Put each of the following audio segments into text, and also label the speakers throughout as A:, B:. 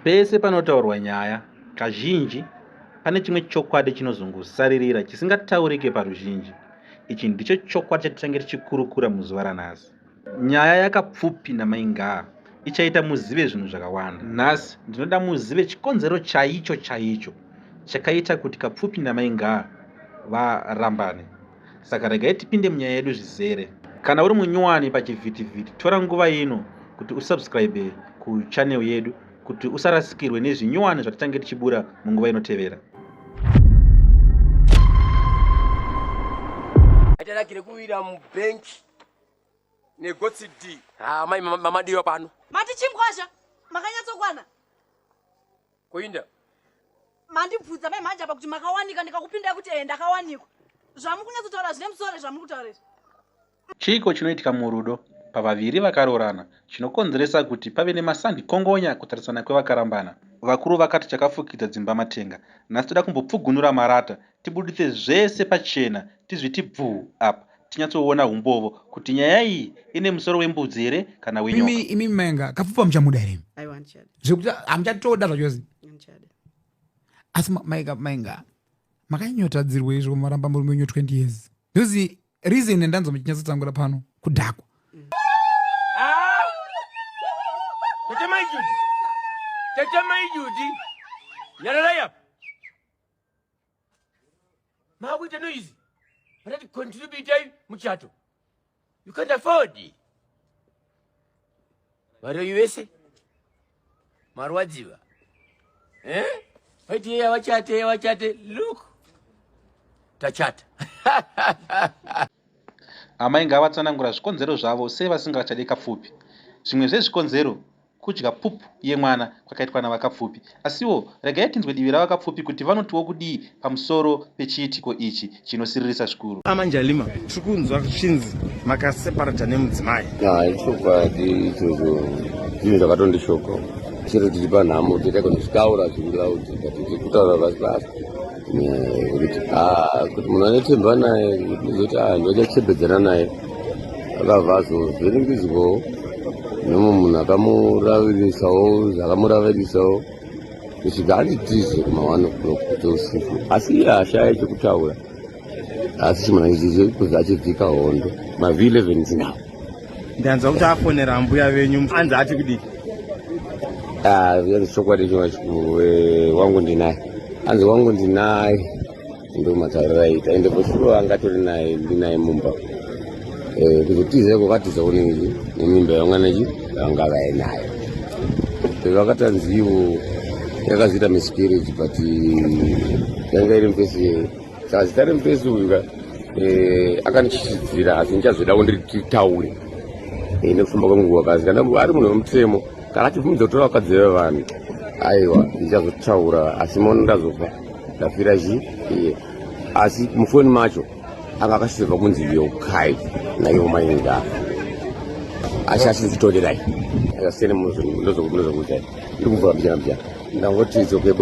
A: Pese panotaurwa nyaya, kazhinji pane chimwe chokwadi chinozongosaririra chisingataurike paruzhinji. Ichi ndicho chokwadi chatichange tichikurukura muzuva ranhasi. Nyaya yaKapfupi naMai Ngaa ichaita muzive zvinhu zvakawanda. Nhasi ndinoda muzive chikonzero chaicho chaicho chakaita kuti Kapfupi naMai Ngaa varambane. Saka regai tipinde munyaya yedu zvizere. Kana uri munyowani pachivhitivhiti tora nguva ino kuti usubscribe kuchannel yedu kuti usarasikirwe nezvinyowani zvatichange tichibura munguva inotevera.
B: Atanakire kuwira mubench negotsi d. Ah, mai mamadiwa pano.
C: Mati chimkwasha makanyatsokwana.
B: Kuinda.
C: Mandibvunza mai mhanje apa kuti makawanika ndikakupindai kuti eh ndakawanikwa. Zvamuri kunyatsotaura zvine musoro zvamuri kutaura izvi.
A: Chiiko chinoitika murudo pavaviri vakaroorana chinokonzeresa kuti pave nemasandikongonya kutarisana kwevakarambana? Vakuru vakati chakafukidza dzimba matenga. Nhasi toda kumbopfugunura marata tibuditse zvese pachena tizviti bvuu apa tinyatsoona humbovo kuti nyaya iyi ine musoro wembudzi here kana wenyoka.
D: Imi imi menga kapfupa muchamuda here?
E: Aiwa handichada.
D: Zvekuti hamuchatoda zvachose.
E: Handichada.
D: Asi maika mainga makanyotadzirwa izvo maramba murume wenyu 20 years. Ndozi reason yandanzwa muchinyatsotangura pano kudhakwa.
B: Ah! Tete mai Judy. Tete mai Judy. Nyararai apa. Makuita noise. Patati contribute muchato. You can't afford. Varoyi vese marwadziwa. Eh? Vaiti yeye vachate, yeye vachate. Look. Tachata.
A: Amai ngavatsanangura zvikonzero zvavo sei vasingachade Kapfupi. Zvimwe zvezvikonzero Kudya pupu yemwana kwakaitwa naVaKapfupi. Asiwo, regai tinzwe divi raVaKapfupi kuti vanotiwo kudii pamusoro pechiitiko ichi chinosiririsa zvikuru.
F: Amanjalima, tiri kunzwa zvichinzi makaseparata nemudzimai.
G: Ah, ichokwadi ichocho zvinhu zvakatondishoka chero tiri panhamo toita kunditaura zviri loud but tiri kutaura pasi pasi kuti ah, kuti munhu anetemba naye kuti ah, ndochachembedzana naye akabva azovhiringidzwawo nemumwe munhu akamuravirisawo zvakamuravirisa kusvika anditize kuma one o'clock dzeusiku asi iye ashaya chekutaura asi chimwana ichichi kuzi achibvika hondo mav 11 dzinawo
F: ndanzwa kuti afonera ambuya venyu anzi ati kudii
G: ah, chokwadi chimwe eh, wangu ndinaye anzi wangu ndinaye Ndomatauriro aita ende for angatori naye ndinaye mumba eh, kuzotiza kwakatiza kunenge nemimba yanga nechi yanga vainayo vakatanzi ivo yakazoita miscarriage but yanga iri mufesi saka zita remufesi uyu ka eh, akandityisidzira asi ndichazoda kunditaure eh, nekufamba kwenguva kazi kana ari munhu wemutemo kana achibvumidza kutora vakadzi vevanhu aiwa ndichazotaura asi mono ndazofa ndafira chi iye asi mufoni macho anga akaseva kunzi yokai naivo mainga asi asizitorerai akasiyana ndozokuudzai ndiri kuvhura mbichana mbichana ndangoti idzoke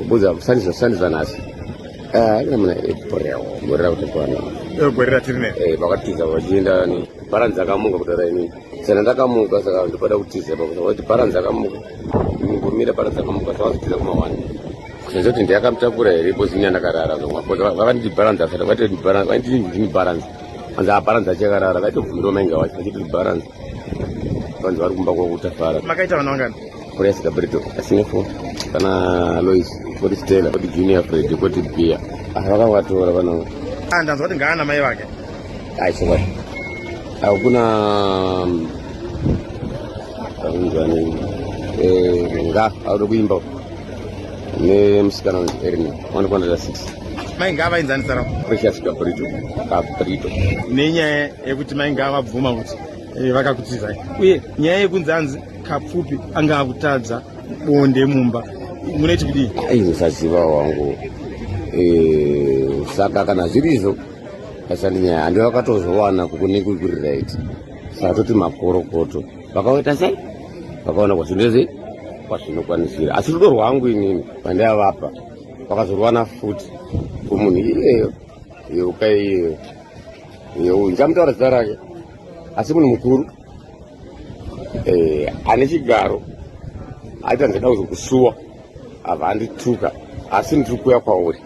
G: boza sandizva nhasi ina muna april gore rakutokwana
F: gore ratiri ne
G: vakatiza vachienda bharanzi akamuka kudara inini saka ndakamuka saka ndopada kutiza pakuti bharanzi akamuka ngomira bharanzi akamuka saka vazotiza kumawani kusenza kuti ndiyakamutakura here because ini andakarara vakanditi bharanzi asati vaitoti bharanzi vaititi ndini bharanzi anzi abharanzi achakarara vaitobvumirawo mainga wacho vachiti bharanzi vanzi vari kumba kwakutafara
F: makaita vana vangani
G: Press Gabrito asine fo kana Lois koti Stella koti Junior Fred koti Bia ah vakavatora vana
F: ah ndanzwa kuti ngaana mai vake
G: ai chokwadi hakuna akunzwani eh nga auda kuimba nemusikana unzi Erina wanokwana 6
F: mai ngaa vainzanisa ravo
G: Precious Gabrito Gabrito
F: nenyaya yekuti mai ngaa vabvuma kuti eh, vakakutizai uye nyaya yekunzi anzi Kapfupi anga akutadza bonde mumba munoiti kudii?
G: Ai usaziva wangu e, saka kana zviri izvo pasandi nyaya handi vakatozowana kukunenge kuri right saka toti makorokoto vakaita sei vakaona kwazvinozi kwazvinokwanisira asi rudo rwangu inini pandaiavapa vakazorwana futi kumunhu iyeyo yeuka iyeyo yeu ndichamutaura zita rake asi munhu mukuru eh, ane chigaro Aita ndida kuzokusuwa abva andituka asi ndiri kuuya kwauri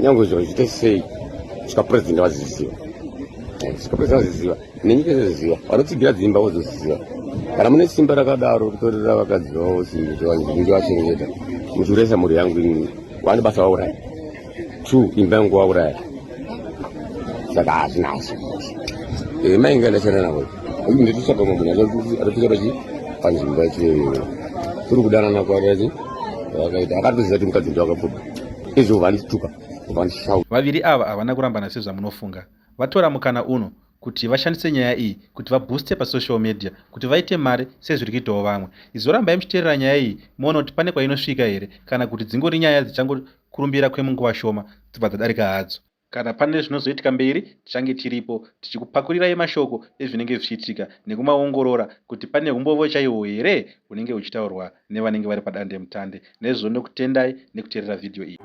G: nyangwe zviro zviite sei svika president vazviziva eh, svika president vazviziva nenyika izozviziva vanotsigira dzimba vozoziva kana mune simba rakadaro kutorera vakadzi vavo simba muchiurayisa mhuri yangu ini wani basa vauraya two imba yangu wauraya saka hazvina asi eh, mainga ndashanda navo nditotsvaga mumwe munhu atopinda pachi panzvimbo yacho iyoyo tiri kudanana kwarachi vakaita akatoziva kuti mukadzi ndiwakapfupa izvo vandituka vandishau
A: vaviri ava havana kurambana sezvamunofunga vatora mukana uno kuti vashandise nyaya iyi kuti vabooste pasocial media kuti vaite mari sezviri kuitawo vamwe. Izorambai muchiteerera nyaya iyi muone kuti pane kwainosvika here kana kuti dzingori nyaya dzichangokurumbira kwemunguva shoma dzobva dzadarika hadzo. Kana pane zvinozoitika mberi tichange tiripo tichikupakurirai mashoko ezvinenge zvichiitika nekumaongorora kuti pane humbovo chaihwo here hunenge huchitaurwa nevanenge vari padandemutande. Naizvozvo ndokutendai nekuteerera vhidhiyo iyi.